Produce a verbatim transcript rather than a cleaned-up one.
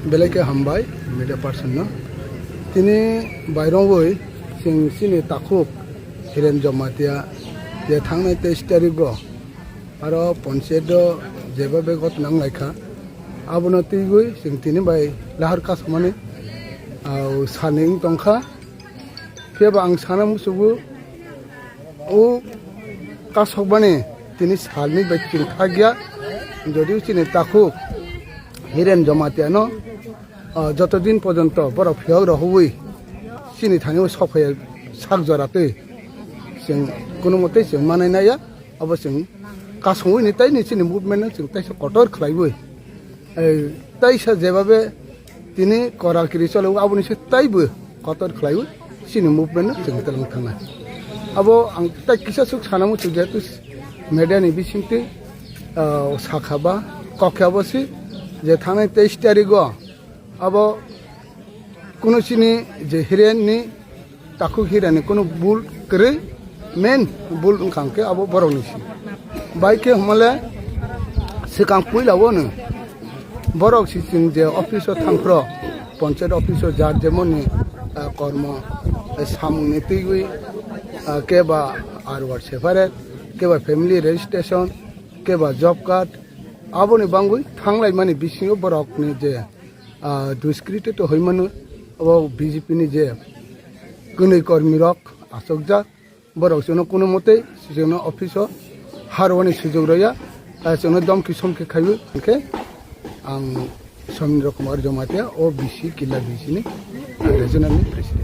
Belai khe hambai media person no. Tini bairongwi chwng chini takhuk Hiren Jamatia je thangnai teis tarigo aro panchayat o jeba bego twnang laikha. Abono twiwi chwng tini bai lahar kasmani, ah, sani wng tongkha. Phiya ba ang sana musugo, o kasokmani tini salni bai chwng thakya, jodi chini takhuk Hiren Jamatia no, ah, joto din porjonto borok phiyok rohoi chini thani o sok phai sak jora twi chwng kuno motei chwng manai naiya, abo chwng kasongwi ni tei ni chini movement no chwng teisa kotor khlaiwi, eh, teisa jebabe tini koral kiri cholo, aboni se taibo kotor khlaiwi chini movement no chwng twlang thangna. Abo ang tai kisa suk sana muchung, jehetu media ni bisingtwi, ah, sakha ba kokya bo si je thangnai teis tarigo abo kuno chini je Hiren ni takhuk Hiren ni kuno bul kwrwi, main bul wngkha hwnkhe abo borok ni si. Bai khe hwnmale swkang puila o no borok si chwng je office o thangphro, panchayat office o jar jemoni, ah, kormo, eh, samung ni twiwi, ah, keba R one separate, keba family registration, keba job card, aboni bangwi thanglaimani bisingo borok ni je, ah, duskritito hoi mano, abo B J P ni je kwnwi kormi rok achukjak, borok chwngno kuno motei chwngno office o harwani sujok rwya, ah, chwngno domki somki khaiwi hwnkhe ang Somindra Kumar Jamatia, O B C Killa B C ni regional ni president.